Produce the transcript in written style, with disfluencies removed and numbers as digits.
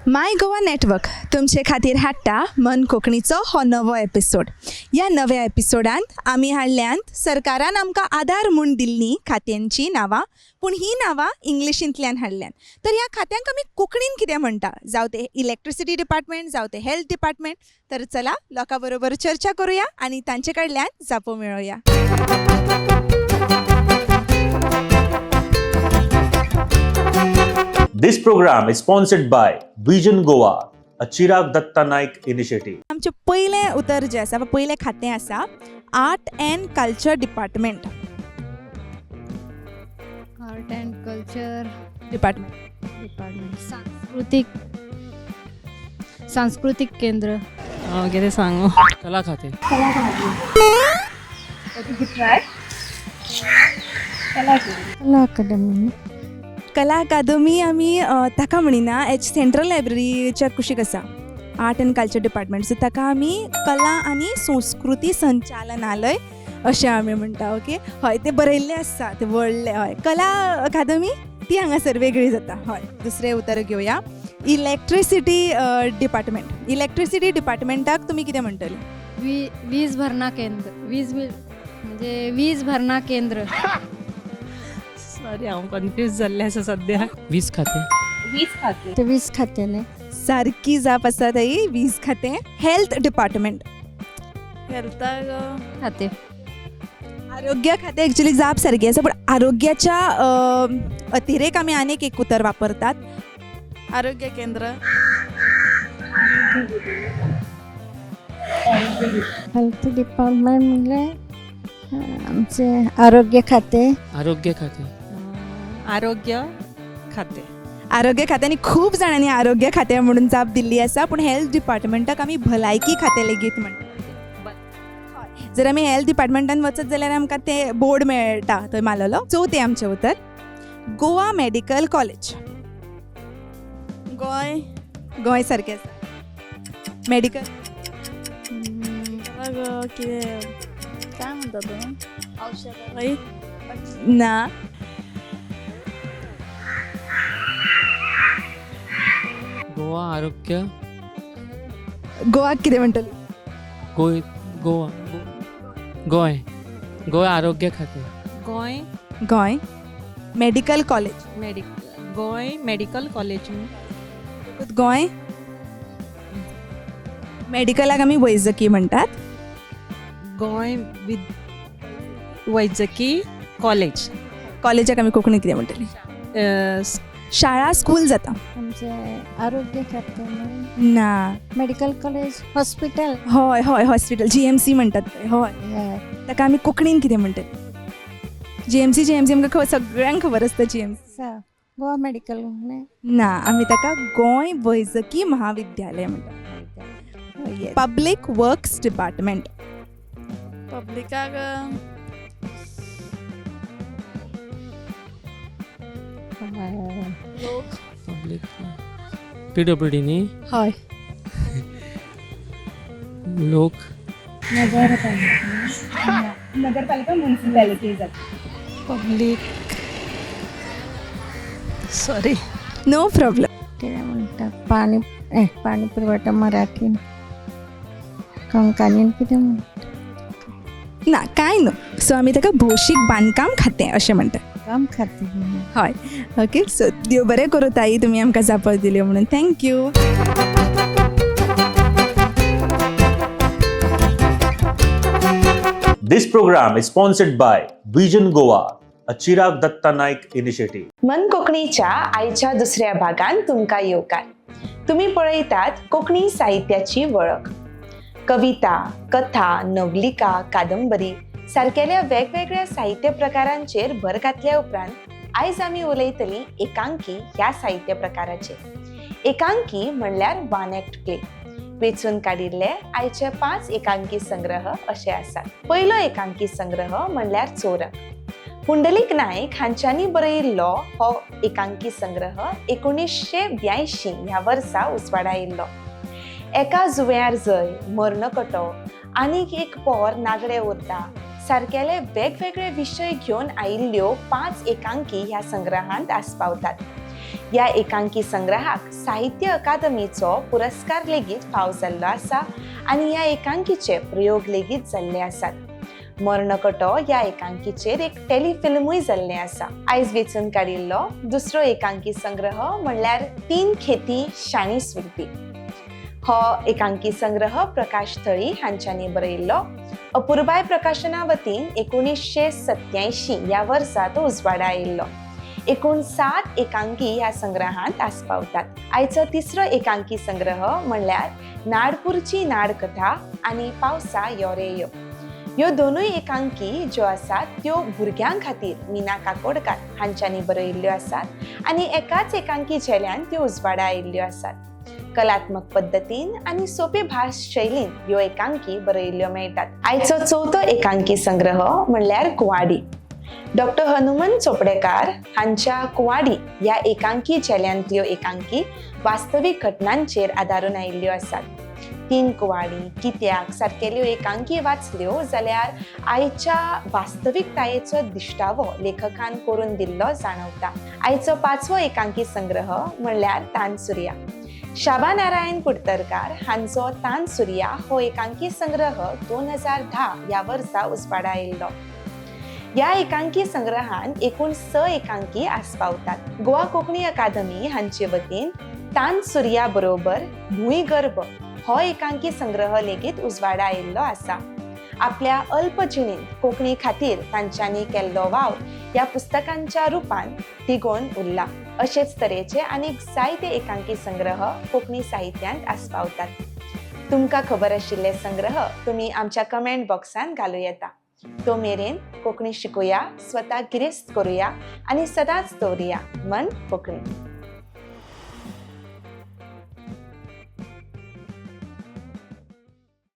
माय Goa network तुमचे खातीर हाडटा मन कोंकणीचो हो नवो एपिसोड. ह्या नव्या एपिसोडांत आमी हाडल्यांत सरकारान आमकां आदार म्हूण दिल्लीं खात्यांचीं नांवां, पूण हीं नांवां इंग्लिशींतल्यान हाडल्यांत. तर ह्या खात्यांक आमी कोंकणीन कितें म्हणटा, जावं तें इलॅक्ट्रिसिटी डिपार्टमेंट, जावं तें हेल्थ डिपार्टमेंट. तर चला लोकां बरोबर चर्चा करुया आनी तांचे कडल्यान जापो मेळोवया. This program is sponsored by Vision Goa, a Chirag Datta Naik initiative. आमचें पयलें उतर जें आसा, पयलें खातें आसा art and culture department. Art and culture department. Department, सांस्कृतिक सांस्कृतिक केंद्र. हांव कितें सांगू? कला खाते. कला अकादमी. कला अकादमी आमी ताका म्हणिना, एच सेंट्रल लायब्ररीच्या कुशीक आसा art and culture department. So ताका आमी कला आनी संस्कृती संचालनालय अशें आमी म्हणटा. ओके, हय, तें बरयल्लें आसता तें व्हडलें. हय, कला अकादमी ती हांगासर वेगळी जाता. हय, दुसरें उतर घेवया, इलॅक्ट्रिसिटी डिपार्टमेंट. इलॅक्ट्रिसिटी डिपार्टमेंटाक तुमी कितें म्हणटले? वीज भरणा केंद्र. वीज बिल म्हणजे वीज भरणा केंद्र. सॉरी, हांव कन्फ्यूज जाल्लें आसा सद्या. वीज खाते. ते वीज खाते न्ही? सारकी जाप आसा ताई, वीज खातें. Health department. हेल्थाक खाते. आरोग्य खातें एक्चुली जाप सारकी आसा, पूण आरोग्याच्या अतिरेक आमी आनीक एक उतर वापरतात. आरोग्य केंद्र. हेल्थ डिपार्टमेंट म्हणल्यार आमचे आरोग्य खाते. आरोग्य खाते. आरोग्य खाते. आरोग्य खातें, आनी खूब जाणांनी आरोग्य खातें म्हणून जाप दिल्ली आसा, पूण हेल्थ डिपार्टमेंटाक आमी भलायकी खातें लेगीत म्हणटात. हय, जर आमी हेल्थ डिपार्टमेंटान वचत जाल्यार आमकां तें बोर्ड मेळटा थंय मारलेलो. चवथें आमचें उतर गोवा मेडिकल कॉलेज. गोंय. गोंय सारकें आसा. मेडिकल. कितें काय म्हणटा तूं, औषधालय? ना. गोवा आरोग्य. गोवाक कितें म्हणटली? गोंय, गोवा, गोंय, गोंय आरोग्य खाते. Goa. Goa medical college. Goa medical college. Goa मेडिकलाक आमी वैजकी म्हणटात. गोंय विद वैजकी कॉलेज. कॉलेजाक आमी कोंकणी कितें म्हणटली? शाळा, स्कूल जाता. आमचे आरोग्य खाते न्ही? ना. Medical college, hospital. हय हय, हॉस्पिटल, जीएमसी म्हणटात पळय. हय. हय. ताका आमी कोंकणीन कितें म्हणटली? जीएमसी, जीएमसी आमकां खबर, सगळ्यांक खबर आसता जीएमसी. आसा गोवा मेडिकल न्ही? ना, आमी ताका गोंय वैजकी महाविद्यालय म्हणटात. Public works department. पब्लिकाक लोक. पब्लीक, पीडब्ल्यू डी न्ही? हय. लोक. नगरपालिका, म्युनिसिपॅलिटी जाता. Public, sorry. No problem. कितें म्हणटा, पाणी, पाणी पुरवठा मराठीन, कोंकणीन कितें म्हणटा? ना, कांय न्हू. सो आमी ताका भौशीक बांदकाम खातें अशें म्हणटात. काम खाते. हय, ओके. सो देव बरें करूं ताई, तुमी आमकां जापो दिल्यो म्हणून. Thank you. This program is sponsored by Vision Goa, a Chirag Datta Naik initiative. मन कोंकणीच्या आयच्या दुसऱ्या भागान तुमकां येवकार. तुमी पळयतात कोंकणी साहित्याची वळख. कविता, कथा, नवलिका, कादंबरी सारकेल्या वेगवेगळ्या साहित्य प्रकारांचेर भर घातल्या उपरांत आयज आमी उलयतलीं एकांकी ह्या साहित्य प्रकाराचेर. एकांकी म्हणल्यार वन एक्ट प्ले. वेंचून काडिल्ले आयचे 5 एकांकी संग्रह अशे आसात. पयलो एकांकी संग्रह म्हणल्यार चोरक. पुंडलीक नायक हांच्यांनी बरयिल्लो हो एकांकी संग्रह 1982 ह्या वर्सा उजवाडा आयिल्लो. एका जुंव्यार जय, मर्णकटो, आनीक एक पोर नागडे उरता सारकेले वेगवेगळे विशय घेवन आयिल्ल्यो 5 एकांकी ह्या संग्रहांत आस्पावतात. ह्या एकांकी संग्रहाक साहित्य अकादमीचो पुरस्कार लेगीत फाव जाल्लो आसा आनी ह्या एकांकीचे प्रयोग लेगीत जाल्ले आसात. मर्णकटो ह्या एकांकीचेर एक टेलिफिल्मूय जाल्लें आसा. आयज वेंचून काडिल्लो दुसरो एकांकी संग्रह म्हणल्यार तीन खेती शाणी सुरती. हो एकांकी संग्रह प्रकाश थळी हांच्यांनी बरयल्लो. अपुरबाय प्रकाशना वतीन 1987 ह्या वर्सा तो उजवाडा आयिल्लो. एकूण 7 एकांकी ह्या संग्रहांत आस्पावतात. आयचो तिसरो एकांकी संग्रह म्हणल्यार नाडपूरची नाडकथा आनी पावसा यो रे यो. ह्यो दोनूय एकांकी ज्यो आसात त्यो भुरग्यां खातीर मीना काकोडकार हांच्यांनी बरयल्ल्यो आसात आनी एकाच एकांकी झेल्यान त्यो उजवाडा आयिल्ल्यो आसात. कलात्मक पद्दतीन आनी सोपे भास शैलीन ह्यो एकांकी बरयल्ल्यो मेळटात. आयचो चवथो एकांकी संग्रह म्हणल्यार कुवाडी. डॉक्टर हनुमंत चोपडेकार हांच्या कुवाडी ह्या एकांकी झेल्यांतल्यो एकांकी वास्तवीक घटनांचेर आदारून आयिल्ल्यो आसात. तीन कुवाडी, कित्याक सारकेल्यो एकांकी वाचल्यो जाल्यार आयच्या वास्तविकतायेचो दिश्टावो लेखकान करून दिल्लो जाणवता. आयचो पांचवो एकांकी संग्रह म्हणल्यार तानसुर्या. शाबा नारायण कुडतरकार हांचो तानसुर्या हो एकांकी संग्रह 2010 ह्या वर्सा उजवाडा आयिल्लो. ह्या एकांकी संग्रहांत एकूण 6 एकांकी आस्पावतात. गोवा कोंकणी अकादमी हांचे वतीन तानसुर्या बरोबर भूंयगर्भ हो एकांकी संग्रह लेगीत उजवाडा आयिल्लो आसा. आपल्या अल्प जिणेंत कोंकणी खातीर तांच्यांनी केल्लो वावर ह्या पुस्तकांच्या रुपान तिगोवन उरला. अशेच तरेचे आनीक जायते एकांकी संग्रह कोंकणी साहित्यांत आस्पावतात. तुमकां खबर आशिल्ले संग्रह तुमी आमच्या कमेंट बॉक्सांत घालूं येता. तो मेरेन कोंकणी शिकुया, स्वता गिरेस्त करुया आनी सदांच दवरुया मन कोंकणी.